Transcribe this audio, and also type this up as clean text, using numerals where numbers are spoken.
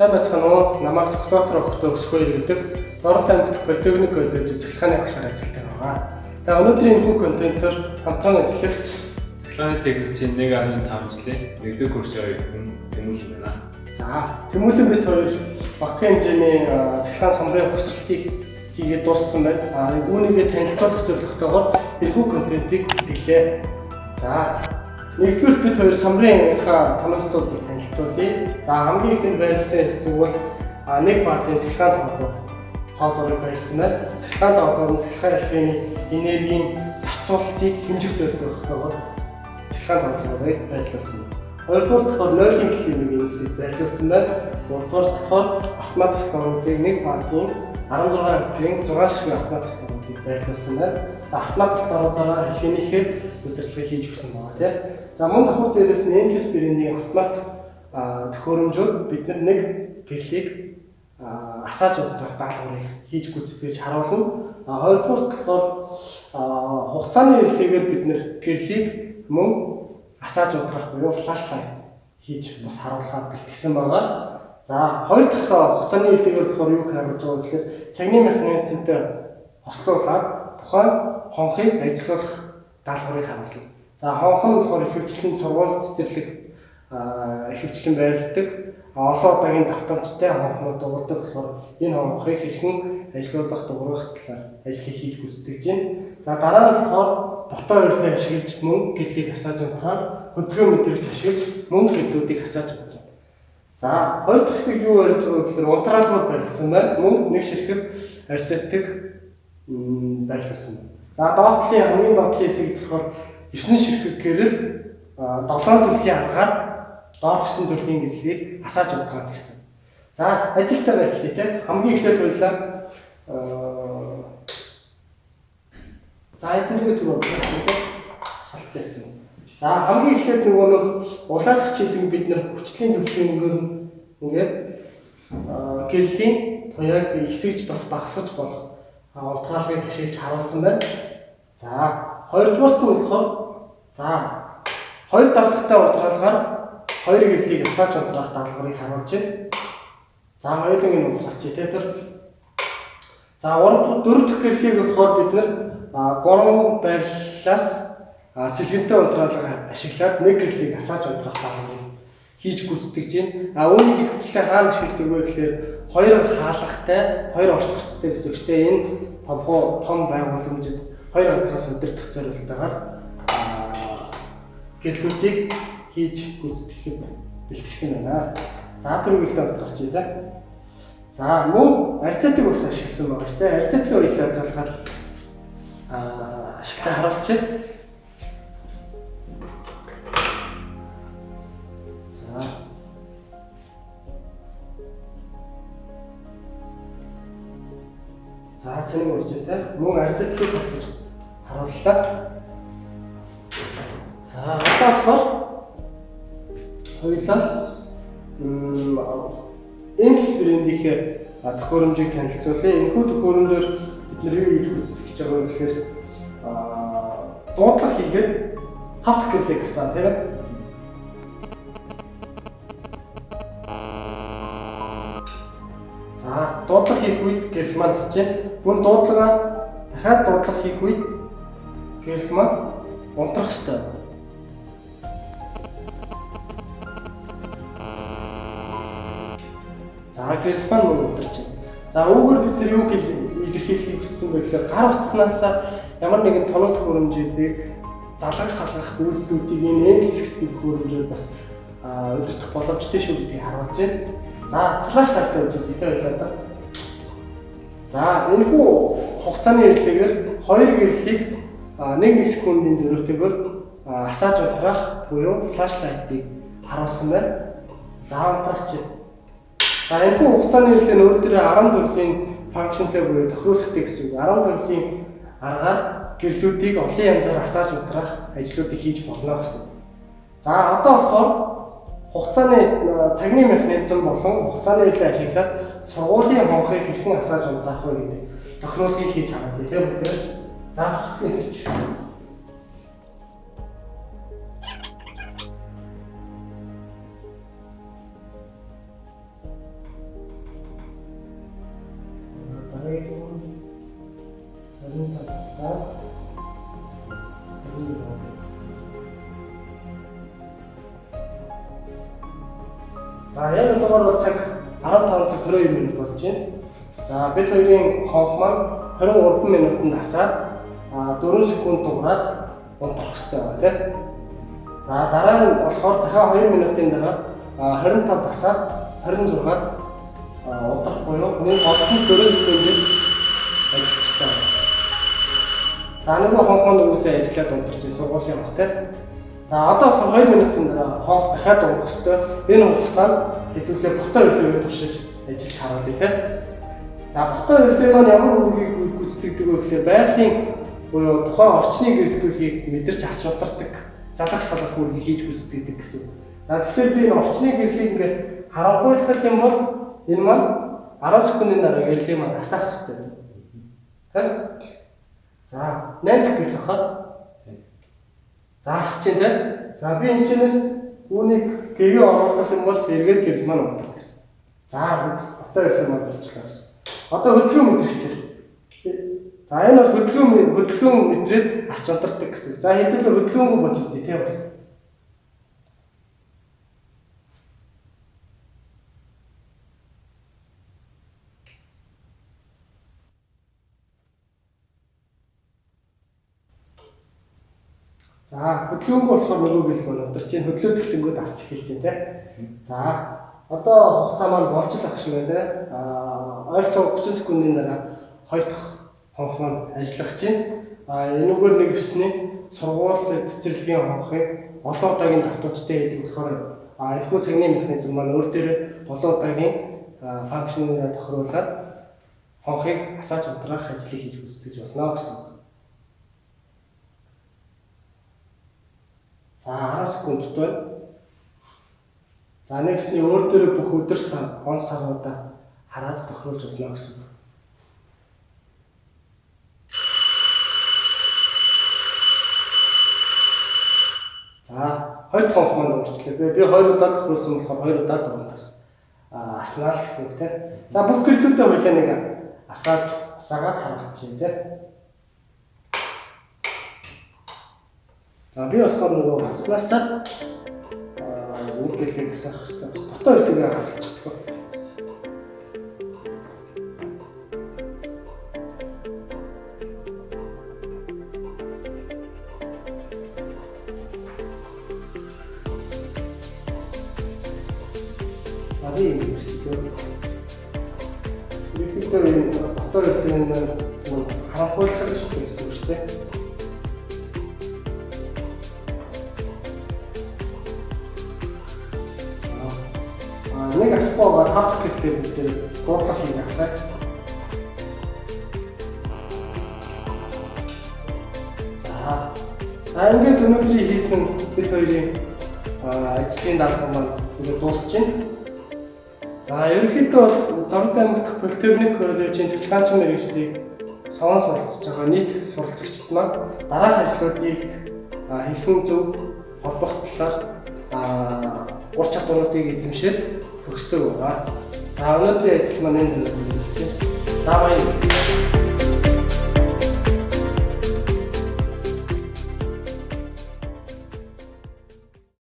Сайн байцгаана уу? Намайг доктор Өгтөө Өсгөөр гэдэг Дорнот аймагт политехник коллежид цахилгааны багшаар ажилладаг байгаа. За, өнөөдрийн энэхүү контентоор хамтран ажиллагч Цахилгааны техникчийн 1.5 жилийн 1-р курсын оюутан Тэмүүлэн байна. За, Тэмүүлэн, бид хоёр багахан хэмжээний цахилгаан самрын ухсралтыг хийгээд дууссан байна. А үүнийгээ танилцуулах зорилготойгоор энэхүү контентыг бэлтгэлээ. За, нэгдүгээр бид хоёр самрынхаа томьёоллуудыг танилцуулъя. За, хамгийн ихэнд байрлсан хэсэг бол нэг баазын цахилгаан тоолуурыг байрлсан байна. Цахилгаан тоолуур нь цахилгаан элементийн энергийн зарцуулалтыг хэмжих зорилготойгоор цахилгаан тоолуурыг байрлуулсан. Хоёрдугаар болохоор нойлын климийг энэ хэсэгт байрлуулсан байна. Гуравдугаар болохоор автомат станцуудыг нэг баазын 16 амперийн 6 ширхэг автомат станцуудыг байрлуулсан байна. За, автомат станцуудаараа хэлхэнийхээ удирдлагыг хийж өгсөн байгаа, тийм. За, мөн давхар дээрээс нь Endless брендийн автомат төхөөрөмжөөр бид нар нэг гэрлийг асааж унтраах даалгаврыг хийж гүйцэтгэж харуулна. Хоёрдугаар болохоор хугацааны релегээр бид нар гэрлийг мөн асааж унтраах буюу flashlight хийж бас харуулахаар бэлтгэсэн байгаа. За, хоёр дахь хугацааны релегээр болохоор юуг харуулж байгаа вэ гэхээр цагны механизмтай хослуулаад тухайн хонхыг ажилуулах даалгаврыг харуулна. За, хонх нь болохоор ихэвчлэн сургууль, цэцэрлэг ихэвчлэн байрладаг. Олон удаагийн давтамжтай хонхнууд дуурдаг болохоор энэ хонхыг хэрхэн ажилуулах, дуурайх талаар ажлыг хийж гүйцэтгэж байна. За, дараа нь болохоор ботоо урилаа ашиглаж мөн гэрлийг асааж унтраан, хөдөлгөөн мэдрэгч ашиглаж мөн гэрлүүдийг асааж унтраана. За, хоёр дахь хэсэг юу барилж байгаа вэ гэхээр унтраалгууд барилсан байна. Мөн нэг ширхэг арцитик байрлуулсан байна. За, доод талын, хамгийн доод талын хэсэг болохоор 9 ширхэг гэрэл 7 төрлийн аргаар доорх 9 төрлийн гэрлийг асааж унтраана гэсэн. За, ажилтайгаа эхлэе, те. Хамгийн эхлээд хоёлаа за, эднэргээ түрүү асаалт байсан. За, хамгийн эхлээд нөгөө нэг улаасгч хийдэг бид нар хүчлийн төвшин ингээд гэрлийн туяаг ихсгэж бас багасгаж болох унтраалгыг ашиглаж харуулсан байна. За, хоёрдугаарт нь болохоор за, хоёр дарлагтай унтраалгаар хоёр гэрлийг асааж унтраах даалгаврыг харуулж байна. За, хоёуланг нь унтраач те тэр. За, гурав дөрөв дэх гэрлийг болохоор бид нар гурван байрлалаас сэлгэнтэй унтраалга ашиглаад нэг гэрлийг асааж унтраах даалгаврыг хийж гүйцэтгэж байна. А үүнийг ихэвчлэн хаана ашигладаг вэ гэхээр хоёр хаалгатай, хоёр орц гарцтай гэсэн үг шүү дээ. Энэ томхоо том байгууламжид хоёр газраас удирдах зорилготойгоор гэрлүүдийг хийж гүйцэтгэхэд бэлтгэсэн байна. За, тэр гэрлээ унтраач те. За, мөн арцитик бас ашигласан байгаа шүү дээ. Арцитикийн хоёлаа залгаад ашиглаа харуулчих. За. За, цэник урж те. Мөн арцитикийг татаж харууллаа. За, одоо болохоор хоёулаа Endless брендийнхээ төхөөрөмжийг танилцуулъя. Энэхүү төхөөрөмжөөр бид нар юу хийж гүйцэтгэж байгаа вэ гэхээр дуудлага хийгээд тав дахь гэрлийг асаана, тийм ээ. За, дуудлага хийх үед гэрэл маань асч байна. Мөн дуудлага дахиад дуудлага хийх үед гэрэл маань унтрах ёстой. За, гэрэл маань мөн унтарч байна. За, үүгээр бид нар юу илэрхийлэхийг хүссэн бэ гэхээр гар утаснаас ямар нэгэн тоног төхөөрөмжүүдийг залгах салгах үйлдэлүүдийг энэ Endless гэсэн төхөөрөмжөөр бас удирдах боломжтой шүү гэдгийг харуулж байна. За, flashlight-тай үзүүлье те байлаа да. За, энэхүү хугацааны релегээр хоёр гэрлийг 1 секундын зөрүүтэйгээр асааж унтраах буюу flashlight-ыг харуулсан байна. За, унтраач. За, энэхүү хугацааны реле нь өөр дээрээ 10 төрлийн function тай буюу тохируулахтай гэсэн үг. 10 төрлийн аргаар гэрлүүдийг олон янзаар асааж унтраах ажлуудыг хийж болно гэсэн. За, одоо болохоор хугацааны цагны механизм болон хугацааны реле ашиглаад сургуулийн хонхыг хэрхэн асааж унтраах вэ гэдэг тохируулгыг хийж харуулъя тийм үү? За, хүчтэй хийж. За яг одоогоор бол цаг 15 цаг 22 минут болж байна. За бид хоёрын хонх маань 23 минутанд асаад 4 секунд дуурайд унтрах хэрэгтэй байна тийм. За дараа нь болохоор дахиад 2 минутын дараа 25 асаад 26-ад унтрах буюу мөн голдон 4 секундээр ажиллах хэрэгтэй байна. За нөгөө хонх маань үүсээ ажиллаад унтарч байна сургуулийн хонх тийм. За одоо болохоор 2 минутын дараа хонх дахиад унах хэрэгтэй. Энэ хугацаанд хэдүүлээ ботоо хөлөөгөө туршиж ажиллаж харуулъя тийм. За ботоо хөлөө маань ямар үүргийг гүйцэтгэдэг вэ гэхээр байгалийн буюу тухайн орчны гэрэлтүүлгийг мэдэрч асч унтардаг, залах салах үүргийг хийж гүйцэтгэдэг гэсэн. За тэгэхээр би энэ орчны гэрлийг ингээд харанхуйлах юм бол энэ маань 10 секундын дараа гэрлийг маань асаах хэрэгтэй байна. Тэ? За 8 дахь гэрэл хахад. За асч чинь тэ. За би энэ чинээс үүнийг гэгээ оруулах юм бол эргээд гэрэл маань унтарна гэсэн. За ботоо хөлөө маань болчихлоо гэсэн. Одоо хөдөлгөөн мэдрэгчээр. За энэ бол хөдөлгөөн мэдрээд асч унтардаг гэсэн. За хэдүүлээ хөдөлгөөнгүй болж үзье тэ бас. За хөдөлгөөнгүй болохоор нөгөө гэрэл маань унтарч чинь хөдлөөд эхлэнгүүд асч эхэлж байна тэ. За одоо хугацаа маань болж л ах шиг байна тэ. Ойролцоогоо 30 секундын дараа хоёр дахь хонх маань ажиллах чинь. Энэгээр нэг өсний сургууль цэцэрлэгийн хонхыг олон удаагийн давтуучтай гэдэг болохоор энэхүү цагны механизм маань өөр дээрээ олон удаагийн функцныг тохируулаад хонхыг асааж унтраах ажлыг хийж гүйцэтгэж болно гэсэн. За 10 секундд байна. За нэгсний өөр дээрээ бүх өдөр сар, он саруудаа хараад тохируулж болно гэсэн. За хоёр дахь хонх маань дуурчлаа. Би хоёр удаа тохируулсан болохоор хоёр удаа дуурна гэсэн. Аснаа л гэсэн үг тийм. За бүх гэрлүүдээ хоёлаа нэг асаагаад харуулчих тийм. За би болохоор нөгөө утаснасаа нэг гэрлийг асаах хэрэгтэй бас дотоо хөлөөгөө харуулчихдаг. За би юм ирчихлээ. Ерөнхийдөө энэ дотоо хөлөөний нөгөө харанхуйлах хэрэгтэй гэсэн үг шүү дээ. Нэг асахгүй байгаа 5 дахь гэрлээр бид нэр гурлах хийх асаа. За ингээд өнөөдрийн хийсэн бид хоёрын ажлын даалгавар маань ингээд дуусч байна. За ерөнхийдөө бол Дорнод аймаг дахь Политехник коллежийн цахилгаанчин мэргэжлийг совон суралцж байгаа нийт суралцагчид маань дараах ажлуудыг хэрхэн зөв холбох талаар ур чадваруудыг эзэмшээд төгсдөг байгаа. За өнөөдрийн ажил маань энэ хүрэлцээ. За баярлалаа.